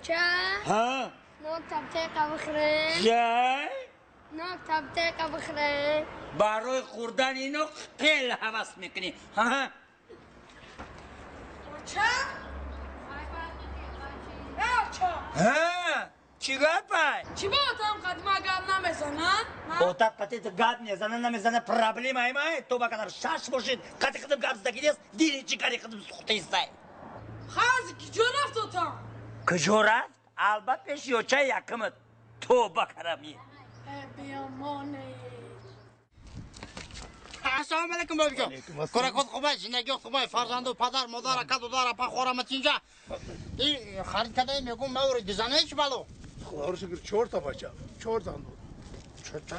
Оча? Ҳа? Нок табтеқа бихӯрем. Чай? Нок табтеқа бихӯрем. Барои хӯрдани нок хеле ҳавас мекунӣ. Ҳа? Оча? Оча. Ҳа? Чӣ гапай? Чӣ ба отам қадима гап намезанад? Отат қатит гап мезана, намезана, проблема имай. То ба қадар шаш бошед, қати қидим гап задаги нест, дили чӣ кари қидим сухтаистай. Ҳази куҷо рафт отам? Куҷо рафт? Албат пеши очаи якумат. Тоба карами. Биёмоне. Ассалому алайкум бобиҷон. Кӯракот хубай, зиндагиёт хубай, фарзанду падар, модар, ака, дудар, апа, хорама тинҷа. И харид кадаи мегум маври дизанаи чӣ бало? Худоро шукр, чорта бача, чор зан дод.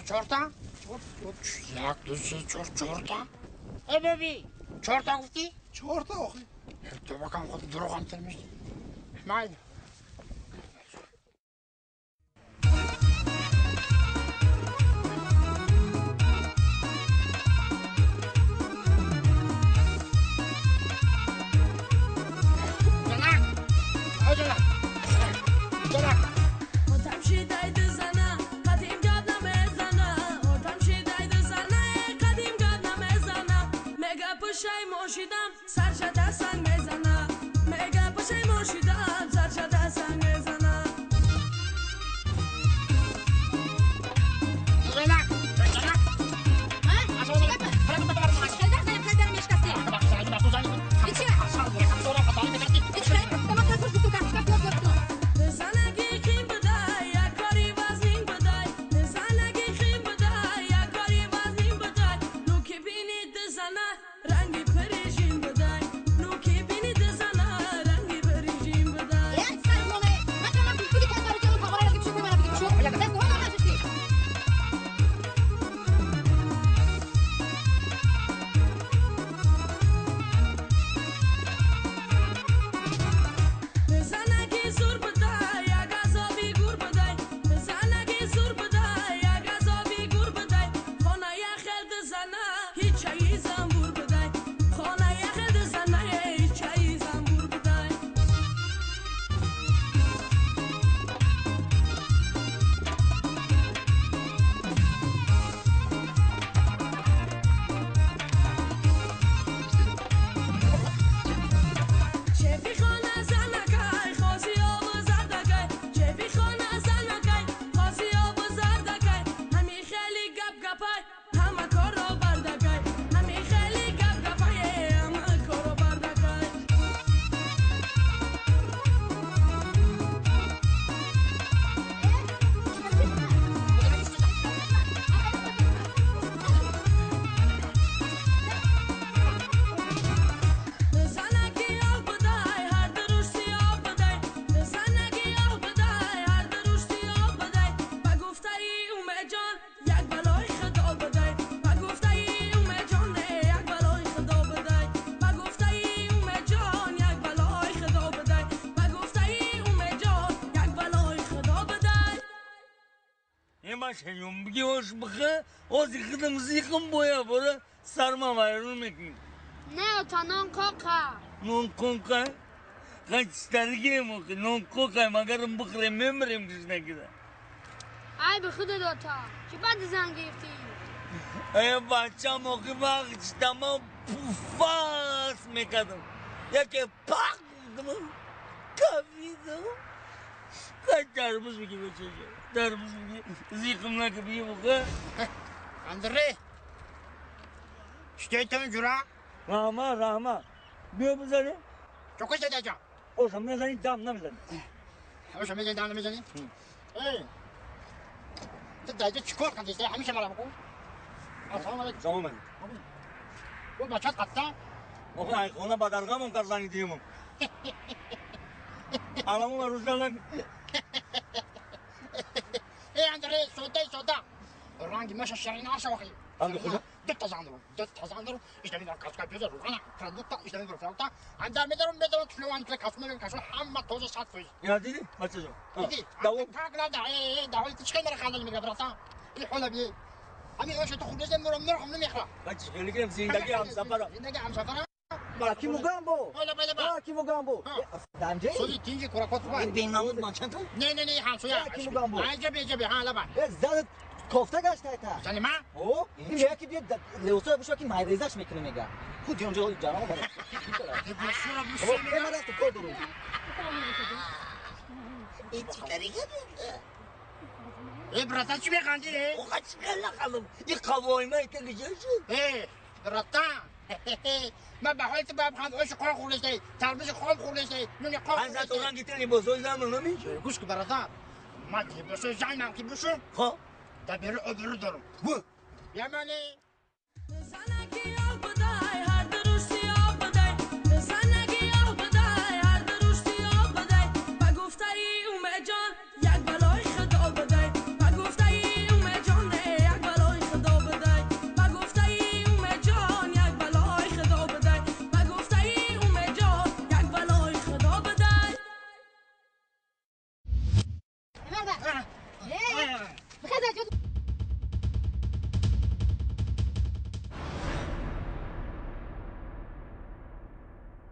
Чорта? Як, ду, се, чор, чорта? Э боби, чорта гуфтӣ? Чорта охи. Тоба кам худ дурӯғам тирмиш. Майли. Сарма вайрон мекунӣ. Не, ота нон қоқа. Нон қоқа? Қачтаргем охи, нон қоқа, магарам бихӯрем мемирем гушнагида. Ай ба худат ота, чӣ баъд зан гирифтӣ? Э бачам охи вақт тамом пуфас мекардам. Яке пақ гуфтам, кафидам. Қач тарбуз бигӣ бачаҷон, тарбуз бигӣ, зиқм нака бигӣ буха. Андре! Что жура? Раҳма, раҳма. Биё бизанем. Чока задаҷа? Оша мезанӣ, дам намезанӣ. Оша мезанӣ, дам намезанӣ? Эй! Ту даҷа чӣ кор кардӣ? Ҳамеша мара бикун. Ассалому алайкум. Салом алайкум. Бу бачат қатта? Охи ай хона ба даргамон кар занг димон. Аламон рӯзан нак. Эй, Андре, сода, сода. Ранги маша ширин арша охи. Ранги хужа? Дутта зан дорам, дутта зан дорам. Иштами каска пеза руғана, продукта, иштами продукта. Андар медорам, медорам, кило ан касма, касма, ҳама тоза 100%. Ина дидӣ, бачаҷон? Дидӣ? Давом. Так нада, э, давом, ту чӣ мара хандани мега, братан? И ҳола би. Ҳамин оша ту хуб нестем, мурам, мурам, намехӯрам. Бача, хеле кунем, зиндагӣ ҳамсафара. Зиндагӣ ҳамсафара. Аки Мугамбо. Аки Мугамбо. Дамҷаи? Сози тинҷи куракот хубай. Бенамуд ман чанд? Не, не, не, ҳамсоя. Аки Мугамбо. Аҷаб, аҷаб, ҳа, лаба. Зад кофта гаштайта. Зани ман? О, ин яки биё левосоя бушва ки майрезаш мекунем мега. Худ ҷонҷо ҷарамо бара. Либосура Э, ман рафту кор дорум. Ин чӣ тариқа? Э, братан, чӣ механдӣ? Оқа чӣ нахандам? Ин қавоима ита киҷо шуд? Э, братан. Ман ба ҳоли ту ба ханд оши қон хӯрдастаи, тарбузи хом хӯрдастаи, нуни қон Аз торанги ту либосои замон намешуд. Гӯш ку, братан. Ман либосои занам ки бушум, Хо? дар берун обрӯ дорам. Бу. Ямани.